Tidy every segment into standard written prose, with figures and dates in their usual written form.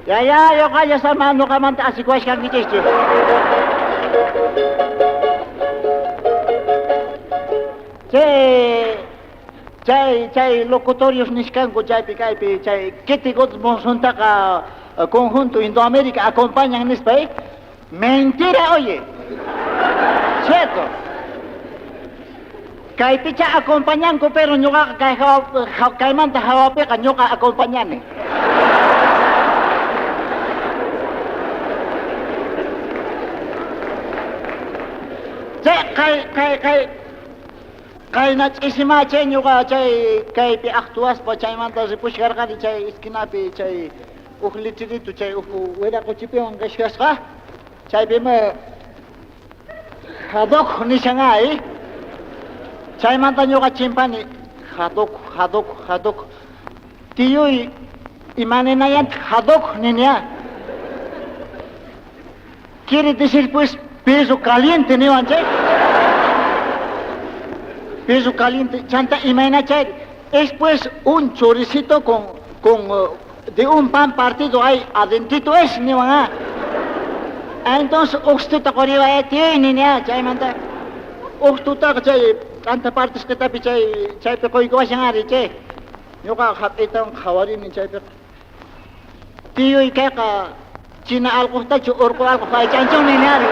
Ya, ya, yoqalla sama noqamanta asikuwashkankichikchu. Chay, chay, chay locutorios nishkanku chaypi kaypi, chay Kitty Gudmundsontaqa conjunto Indoamérica acompañan nispa, eh? Mentira, oye. Cierto. Kaypicha acompañanku, pero ñuqaqa kay hawa, kaymanta hawapiqa ñuqa acompañani. Chay kay kay kay qayna ch'isima chay ñuqa chay kaypi actuaspa chaymanta ripushkarqani chay esquinapi chay uj lecherito chay uj wiraquchipiwan qishkasqa chaypimi Haddock nishan ay. Chaymanta ñuqa chimpani Haddock, Haddock, Haddock. Tiyuy imaninayantaq Haddock nini a. Quiere decir pues perro caliente niwan chay. Perro caliente, chanta imayna chay. Es pues un choricito con, con de un pan partido hay adentito es niwan a. Entonces uqstuta quriway tiyuy nini a chaymanta uqstutaqa chay t'anta partisqitapi chay chaypi quykuwashan ari chay. Ñuqa hap'iytawan qhawarini chaypiqa. Tiyuy kayqa china alqojtachu urqu alqoj aychanchun nini ari.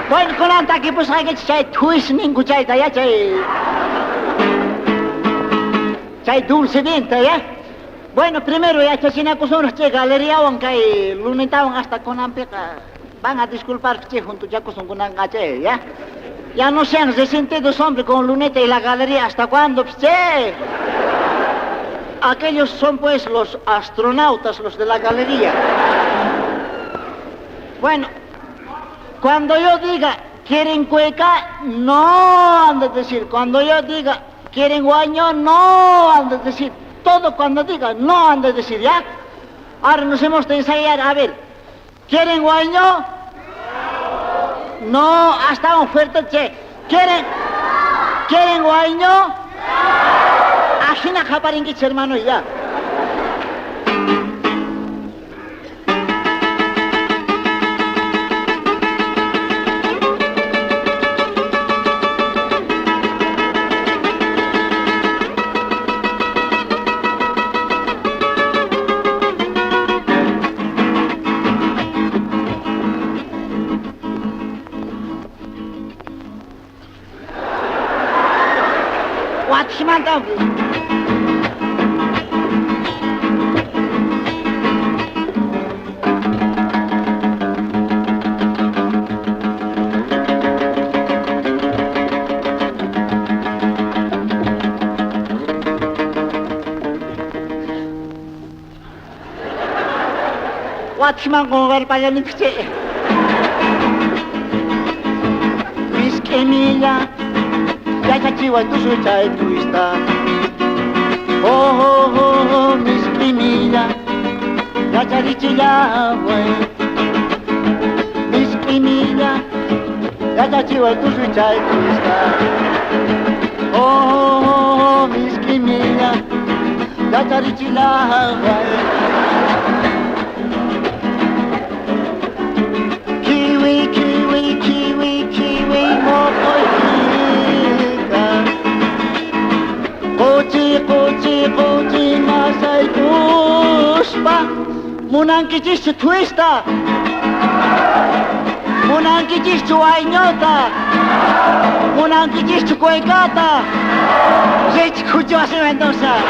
Bueno, kunan takipusqaykichik chay twist ninku chayta ya chay chay dulce viento ya. Bueno, primero yachachinakusunraj chay galeriawan kay lunetawan hasta kunanpiqa van a disculpar chay juntuchakusun kunanqa chay ya. Ya no sean resentidos hombre con luneta y la galería hasta cuándo pues, che. Aquellos son pues los astronautas, los de la galería. Bueno, cuando yo diga quieren cueca, no han de decir. Cuando yo diga quieren guaño, no han de decir. Todo cuando diga, no han de decir, ¿ya? Ahora nos hemos de ensayar, a ver, ¿quieren guaño? No, hasta un fuerte che. ¿Quieren? ¿Quieren guaño? Ajina japarinkichik, hermano, ya. Watchmanta. Watchman qonqarpallanipi chay. Misk'imilla yachachiway tusuy chay twista. Oh, oh, oh, oh, misk'imilla yacharichillaway. Misk'imilla yachachiway tusuy chay twista. Oh, oh, oh, oh, misk'imilla yacharichillaway. Kiwi, kiwi, kiwi, kiwi, moqoyta. Quchi, quchi, quchi, masaykuspa. Munankichischu twista. Munankichischu wayñuta. Munankichischu cuecata. Rich khuchi wasiman entonces.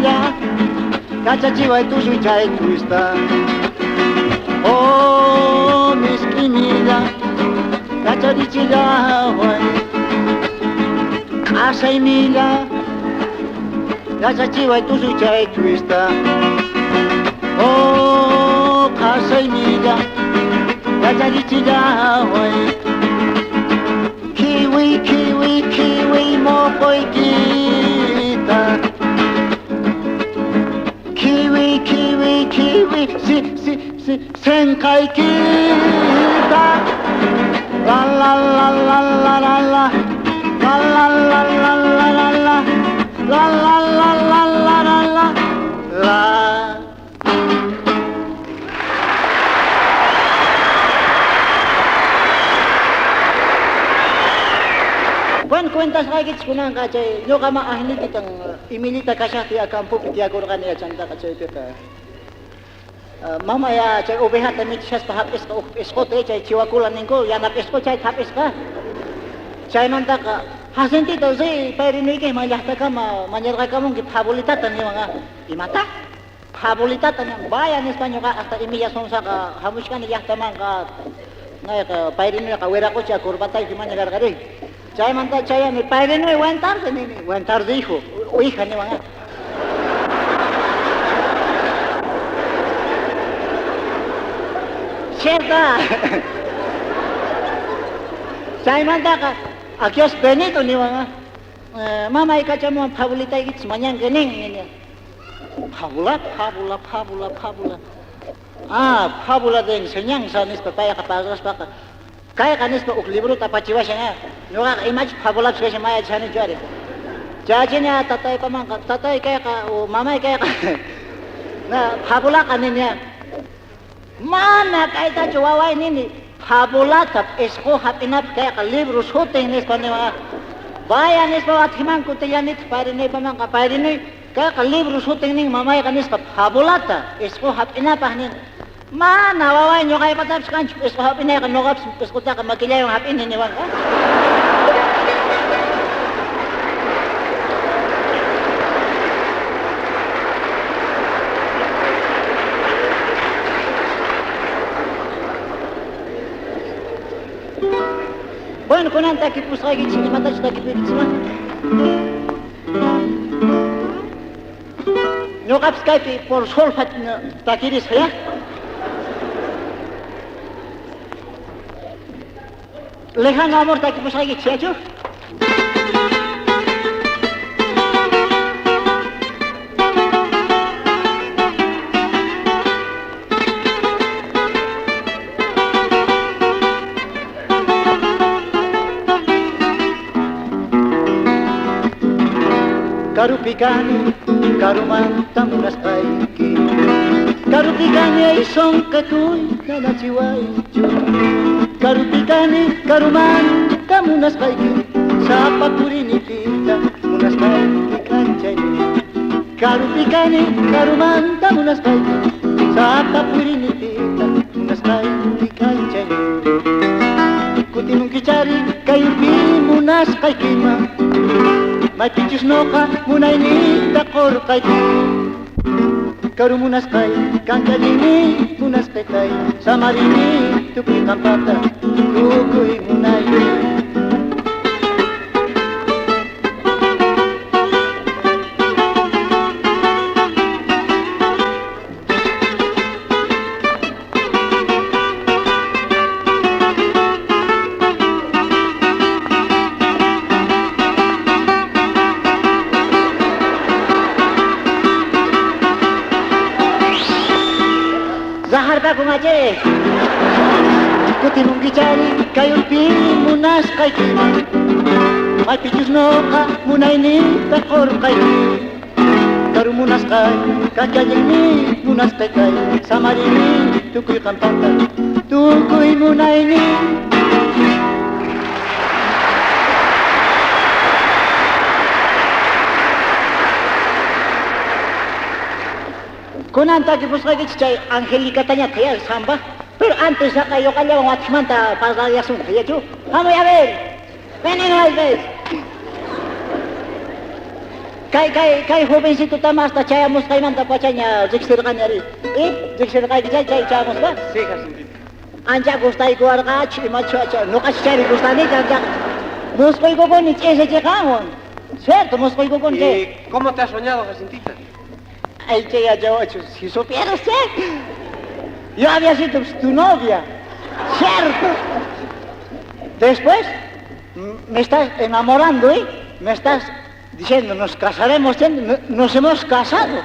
Qhasaymilla, yachachiway tusuy chay twista. Oh, misk'imilla, yacharichillaway. Qhasaymilla, yachachiway tusuy chay twista. Oh, qhasaymilla, yacharichillaway. Kiwi, kiwi, kiwi, moqoykita. Kiwi, kiwi, kiwi, si, si, si, senqaykita. La la la la la la la. La la la la la la la. La la la la la la la. La. Bueno, cuentasqaykichis kunanqa chay ñuqama ajnititan imillita kashaqtiy campopi tiyakurqani yachantaqa chaypiqa. Mamaya chay ovejata michishaspa hap'isqa uj p'isquta chay chiwakula ninku yana p'isqu chayta hap'isqa. Chaymantaqa Jacintito riy payrinuykiman llaqtakama mañarqakamunki phabulitata niwan imata? Phabulitata niwan vaya nispa ñuqa hasta imilla sonsaqa hamuchkani llaqtamanqa nayqa payrinuyqa wiraqucha corbatayki maña karqari. Chaymanta chayani payrinuy buen tarde nini, buen tarde hijo, o hija niwan. Cierta. Chaymantaqa aquí has venido niwan. Mamay kachamuwan phabulitaykichis mañanki nin nini. Fábula, fábula, fábula, fábula. Ah, fábula de enseñanza nispa payqa parlaspaqa. Kayqa nispa uj librota apachiwashan ñuqaqa imachus fabulapis kashan maya chanichu ari. Chaychina tataypamanqa, tatay kayqa o mamay kayqa na fabulaqa nini. Mana kaytachu waway nini, fabulata p'isqu hap'inapaq kayqa libro sutin nispa niwan. Vaya nispa wathiman kutillanitaq payrinaypamanqa, payrinuy kayqa libro sutin nin mamayqa nispa fabulata p'isqu hap'inapaq nin. Mana waway ñuqaypatapis kanchu p'isqu hap'inayqa, ñuqapis p'isqutaqa makillaywan hap'ini niwanqa. Bueno, kunan takipusqaykichis, imatachus takipuykichis Ñuqapis kaypi por solfa takirisqa ya. Lejano amor takipusqaykichis yachu. Karupi kani, karumanta munasqayki. Karupi kani ay sonqakuy nanachiwaychu. Karupi kani, karumanta munasqayki. Sapa purinipita munasqayki k'anchayni. Karupi kani, karumanta munasqayki. Sapa purinipita munasqayki k'anchayni. Kutimunkichari kay urpi munasqaykiman. Maypichus noqa munayniyta qurqayki. Karu munasqay, kanchalini munasqaytay, samarini tukuy qampata, tukuy munayni. Zaharpakumache. Kutimunkichari kay urpi munasqaykiman. Maypichus noqa munayniyta qurqayki. Karu munasqay, kanchallinmi munasqaytay, samarini tukuy qampata, tukuy munayni. Kunan takipusqaykichis chay Angelicatañataq ya samba, pero antes yaqa ñuqallawan watikmanta parlallasunqa yachu. Hamuy a ver, vení nomás ves. Kay kay kay jovencitota masta chayamusqaymanta pachaña riqsirqani ari. ¿Eh? Riqsirqayki chay chay chayamuspa? Sí, Jacintita. Ancha gustaykuwarqachu imachu acha noqachu chayri gustanichu anchaqa. Musquykukuni ch'isichi qanwan. Cierto, musquykukuni chay. ¿Y cómo te has soñado, Jacintita? Ay, chay yachawachu, si supieras, che. Yo había sido tu novia. Cierto. Después me estás enamorando, ¿eh? Me estás diciendo, nos casaremos, che, nos hemos casado.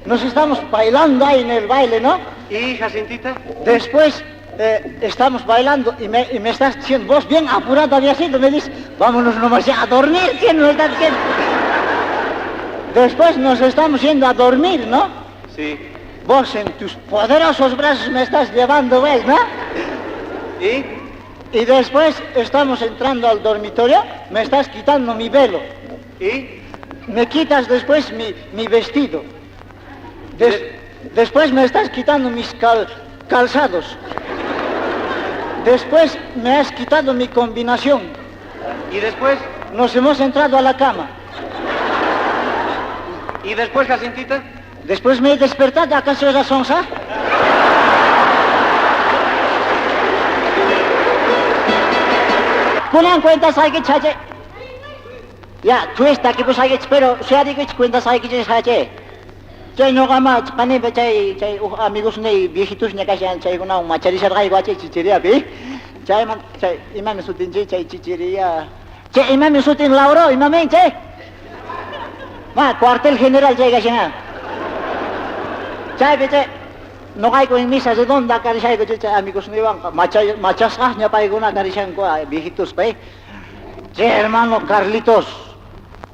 Nos estamos bailando ahí en el baile, ¿no? ¿Y, Jacintita? Después estamos bailando y me estás diciendo, vos bien apurado había sido, me dices, vámonos nomás ya a dormir, ¿quién me está diciendo? Después nos estamos yendo a dormir, ¿no? Sí. Vos en tus poderosos brazos me estás llevando, ¿ves, no? ¿Y? Y después estamos entrando al dormitorio, me estás quitando mi velo. ¿Y? Me quitas después mi vestido. Después me estás quitando mis calzados. Después me has quitado mi combinación. ¿Y después? Nos hemos entrado a la cama. ¿Y después, Jacintita? Después me he despertado, ¿acaso era sonsa? Kunan cuentas hay que chache. Ya, tú estás aquí, pues hay que, pero si hay que cuentas hay que chache. Chay no gama, pane chay chay amigos ne viejitos ne kashan chay kuna macharisarqa igual chay chichiria pi. Chay man chay imami sutin chay chay chichiria. Chay imami sutin Lauro, imami chay. Ma cuartel general chay kashan. Chay pe chay no caigo en misa de donde karishay chay chay amigos ne van machasqa ña paykuna karishanku viejitos pe. Che hermano Carlitos,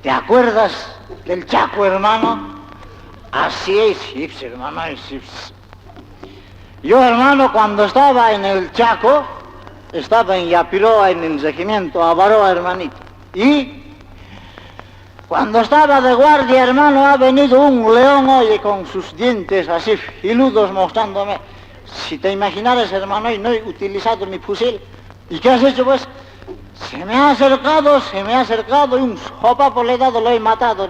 ¿te acuerdas del Chaco, hermano? Así es, sí, pues, hermano, sí, pues. Yo, hermano, cuando estaba en el Chaco, estaba en Yapiroa, en el regimiento Avaroa, hermanito. Y cuando estaba de guardia, hermano, ha venido un león, oye, con sus dientes así filudos mostrándome. Si te imaginaras, hermano, y no he utilizado mi fusil. ¿Y qué has hecho, pues? Se me ha acercado, se me ha acercado y un sopapo le he dado, lo he matado.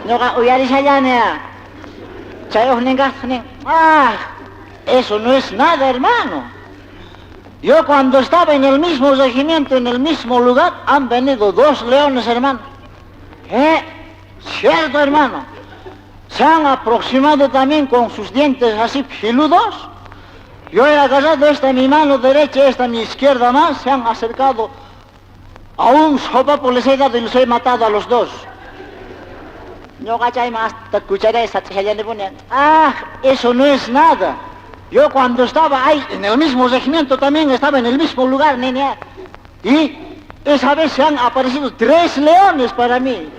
Ñoqa uyarishallanea. Chay ujnin. Ah, eso no es nada, hermano. Yo cuando estaba en el mismo regimiento, en el mismo lugar, han venido dos leones, hermano. ¿Eh? Cierto, hermano. Se han aproximado también con sus dientes así filudos. Yo he agarrado esta mi mano derecha, esta mi izquierda más, se han acercado a un sopapo, les he dado y los he matado a los dos. Ñoqa chay más te escucharé esa chayane. Ah, eso no es nada. Yo cuando estaba ahí, en el mismo regimiento también, estaba en el mismo lugar, nene. Y esa vez se han aparecido 3 leones para mí.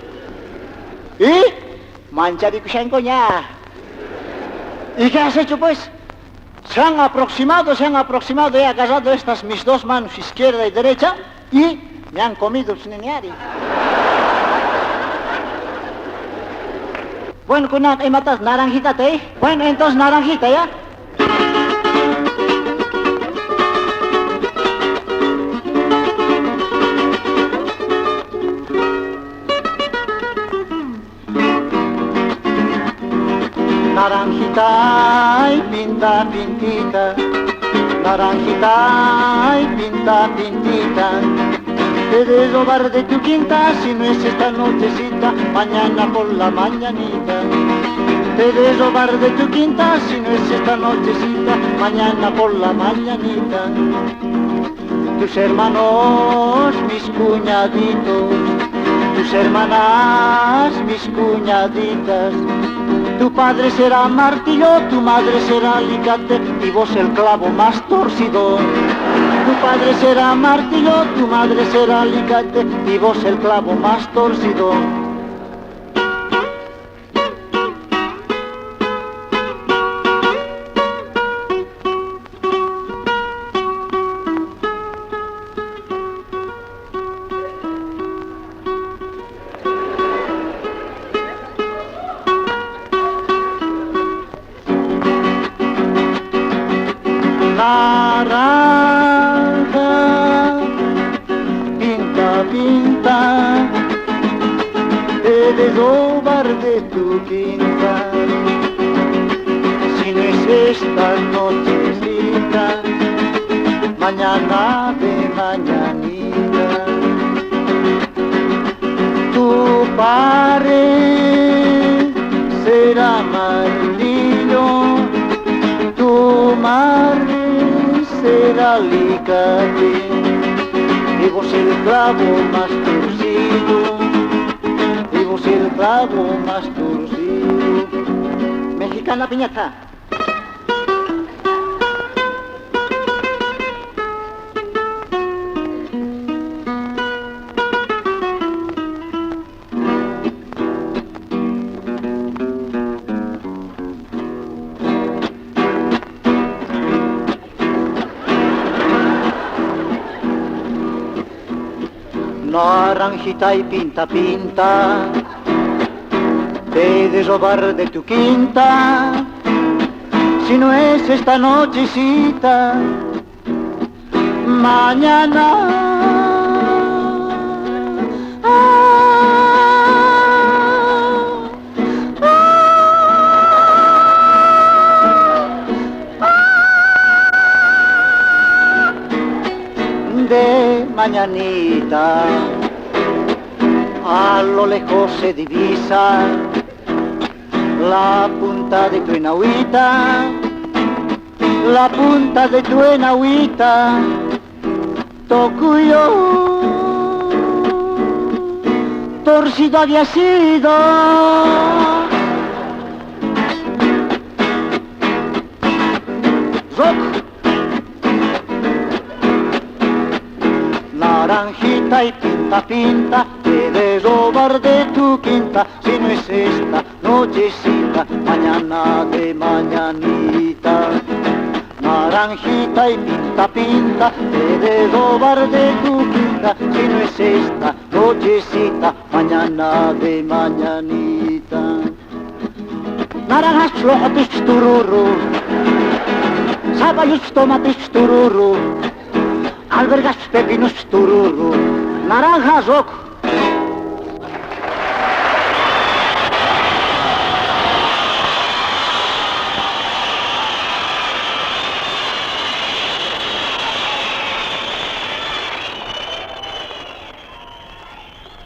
Y mancharicushancoña. ¿Y qué has hecho, pues? Se han aproximado, se han aproximado, he agarrado estas mis dos manos, izquierda y derecha, y me han comido, nene. Bueno, con una matas naranjita, ¿eh? Bueno, entonces naranjita, ¿ya? Naranjita, ay, pinta, pintita. Naranjita, ay, pinta, pintita. Te de robar de tu quinta, si no es esta nochecita, mañana por la mañanita. Te de robar de tu quinta, si no es esta nochecita, mañana por la mañanita. Tus hermanos, mis cuñaditos, tus hermanas, mis cuñaditas. Tu padre será martillo, tu madre será alicate y vos el clavo más torcido. Tu padre será martillo, tu madre será alicate y vos el clavo más torcido. Naranja, pinta, pinta, te He de robar de tu quinta, si no es esta nochecita, mañana de mañanita. Tu padre será martillo, tu madre será alicate, y vos el clavo más torcido, y vos el clavo más torcido. Mexicana piñata. Naranjita y pinta, pinta, te de robar de tu quinta, si no es esta nochecita, mañana. De mañanita, a lo lejos se divisa la punta de tu enahuita, la punta de tu enahuita, Tocuyo, torcido había sido. Rock. Naranjita y pinta, pinta, he de robar de tu quinta, si no es esta nochecita, mañana de mañanita. Naranjita y pinta, pinta, he de robar de tu quinta, si no es esta nochecita, mañana de mañanita. Naranjas, lojotes, tururú, zapallos, tomates, tururú, albergas, pepinos, tururú, naranjas, rock.